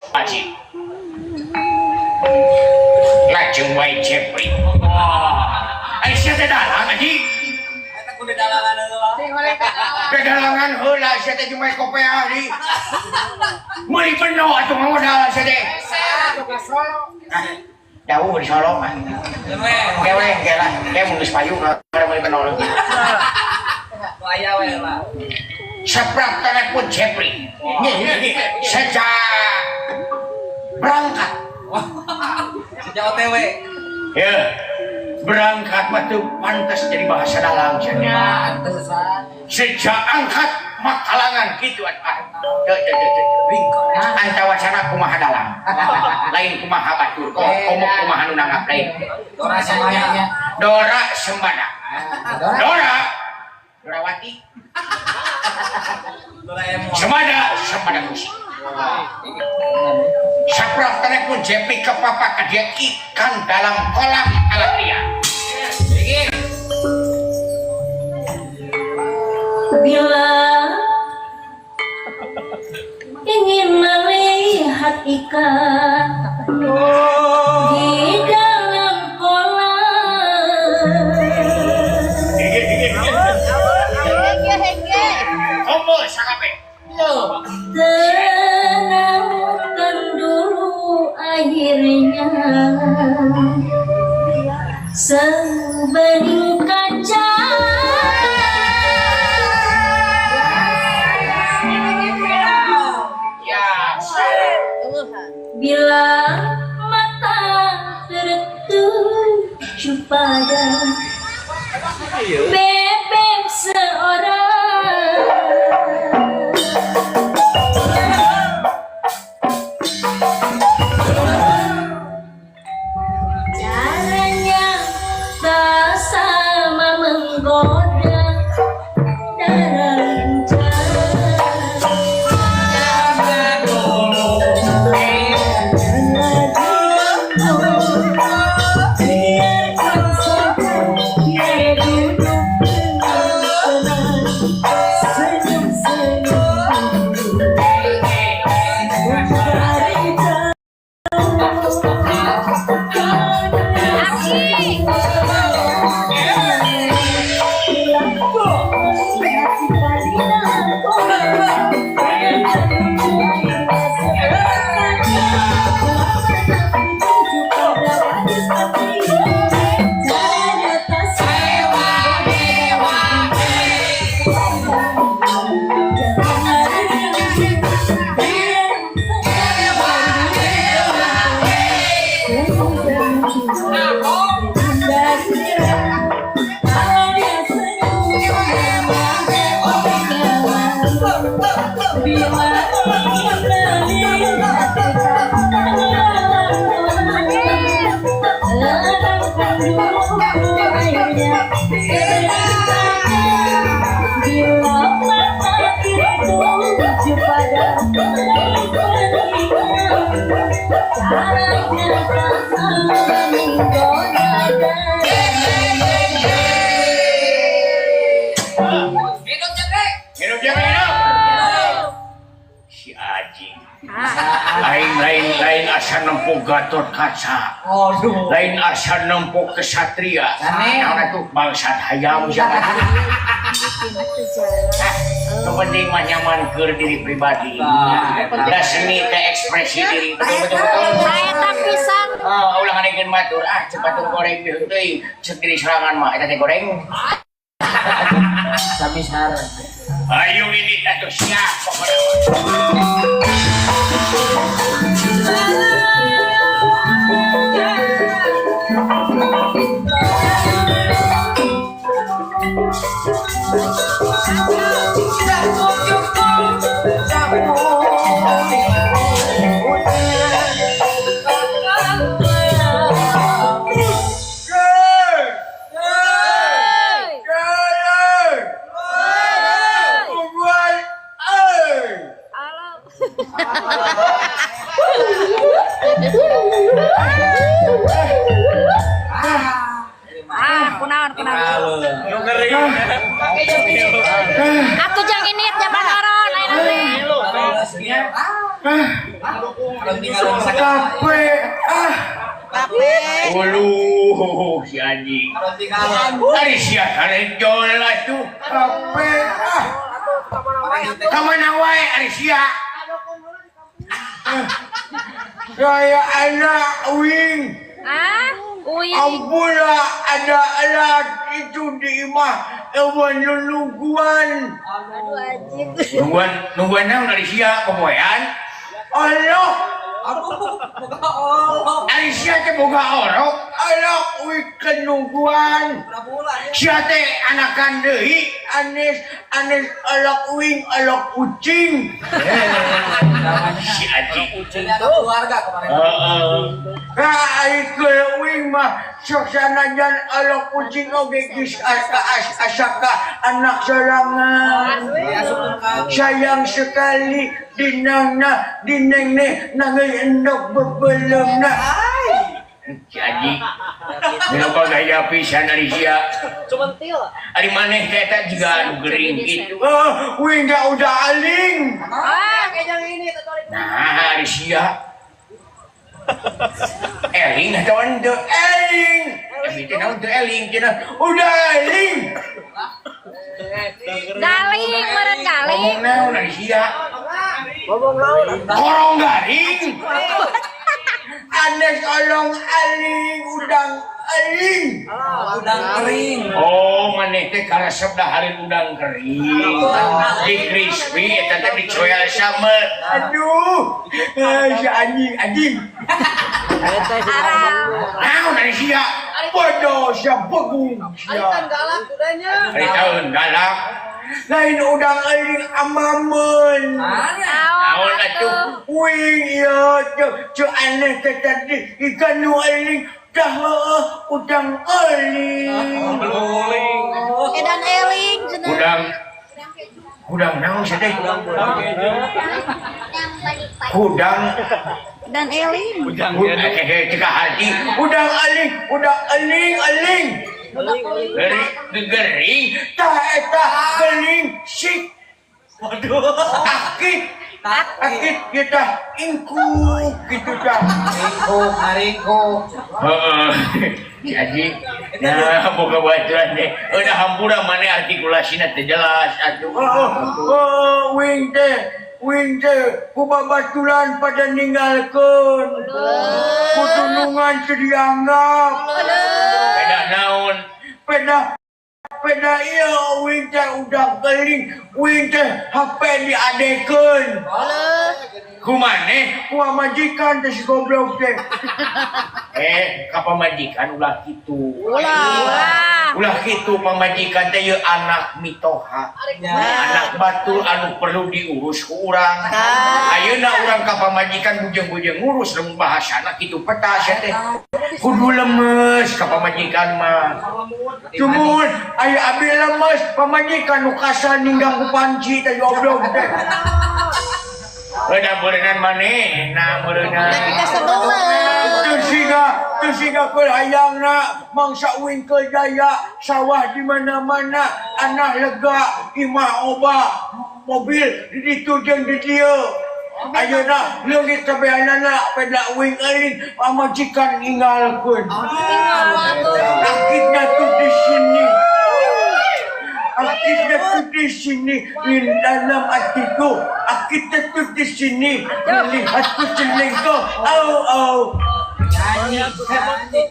Aji. Lajeng wae Jepri. Wah, ai sia teh dalang, Aji. Eta kudu dalangan heula. Dalangan heula sia teh jeung kopea di. Meuli beno atuh ngamodal sia teh. Ah, jauh di Solo mah. Kewe engke lah, ke mun geus payu kada meuli beno lagi. Nu aya we lah. Saprak telepon Jepri. Sejak berangkat. Sejak OTW. Ya. Berangkat mah teu pantas jadi bahasa dalang cenah. Sejak angkat makalangan gitu atuh. Teu teu teu teu. Antawacana kumaha dalang. Lain kumaha batur kok, komo kumaha nu nanggap lain. Dora semuanya. Dora Sembada. Dora Dorawati. Doraemon. Sembada Sembada musik. Saprak telepon Jepri ke papa ke dia ikan dalam kolam ala dia. Bila ingin melihat ikan di dalam kolam, Komo sakape. Tenangkan dulu airnya sebening kaca. Ya. Bila mata tertuju pada bebek seorang, caranya tak sama menggoda darah lincah. Biarkan saja dia duduk dengan tenang, senyum-senyum mencari tahu Hidup Jepri. Hidup jangan hidup. Si Aji. Lain lain lain asa nempo Gatot Kaca. Aduh. Lain asa nempo kesatria. Naon atuh bangsat hayam siapa. Nu penting mah nyaman keur diri pribadi. Da seni teh ekspresi diri. Betul betul betul. Saya pisan. Ah, ulah ngadekeun batur. Ah, ceuk batur goreng deui teuing. Ceuk diri sorangan mah eta teh goreng. Sami sareng. Ayo ini atuh siap pokoknya. Ah, kunaon kunaon. Atuh jang ini zaman oron ayeuna teh. Kape ah. Kape. Uluh si anjing. Ari sia karejol atuh. Kape ah. Kamana wae ari sia? Saya anak wing. Ah, uy. Ampura ada alat itu di imah ewan nungguan. Aduh anjing. Nungguan nungguan naon ari sia pemoean? Allah. Aduh, boga orok. Ari sia teh boga orok. Allah wing kenungguan. Sia teh anakan deui anes anes alok wing alok ucing. Si Aji. Keluarga kemarin. Heeh. Ka wing mah sok sanajan alok ucing oge geus asa asaka anak sorangan. Sayang sekali dinangna dinengne nangai endok bebelemna. Si Aji. Kenapa gaya pisan ari sia? Cumentil. Ari maneh teh eta jiga anu gering kitu. Oh, wing da udah aling. Ah, Nah, ari sia. Eling atau ente? Eling. Tapi teh naon teu eling cenah. Udah eling. galing meureun galing. Ngomong naon ari sia? Ngomong naon? Korong garing. Anes olong aling udang aling. Udang kering. Oh, maneh teh karesep dahareun udang kering. Di crispy eta teh dicoel sambel. Aduh. Si anjing anjing. Arang. Naon ari sia? Bodoh sia begung sia. Galak udahnya. Ari taun galak. Lain udang aling amamen. Naon Naon atuh? atuh? Wing ya, cek aneh teh tadi ikan nu aling dah heueuh udang aling. Edan eling cenah. Udang udang naon sia teh? Udang Dan eling. udang cek hati. Udang aling, udang aling aling. Gering, gering, tah eta keling sik. Waduh. Akit, akit kita ingkuk gitu dah. Ringkuk, haringkuk. Heeh. Jadi, nah boga baturan teh. Udah hampura mana artikulasina teh jelas atuh. Oh, wing teh, ku babaturan pada ninggalkeun. Ku tunungan teu dianggap. Peda naon? Peda peda ieu wing teh udah keling, wing teh HP diadekeun. Ku maneh ku pamajikan teh si goblok teh. Ka pamajikan ulah kitu. Ulah. Ulah kitu pamajikan teh ieu anak mitoha. Anak batur anu perlu diurus ku urang. Ayeuna urang ka pamajikan bujeng-bujeng ngurus lamun bahasana kitu peta sia teh. Kudu lemes ka pamajikan mah. Cumun aya abi lemes pamajikan nu kasar ninggang ku panci teh goblok teh. Udah berenang maneh, nah berenang. Tapi kasebeleun. Teu siga keur hayangna mangsa uing keur jaya, sawah di mana-mana, anak lega, imah oba, mobil di ditu jeung di dieu. Ayeuna leungit kabehanana peda uing euling pamajikan ninggalkeun. Akidna tuh di sini. Akidna tuh di sini di dalam hatiku. Akidna tuh di sini melihatku selingkuh. Au au. Nyanyi, nyanyi.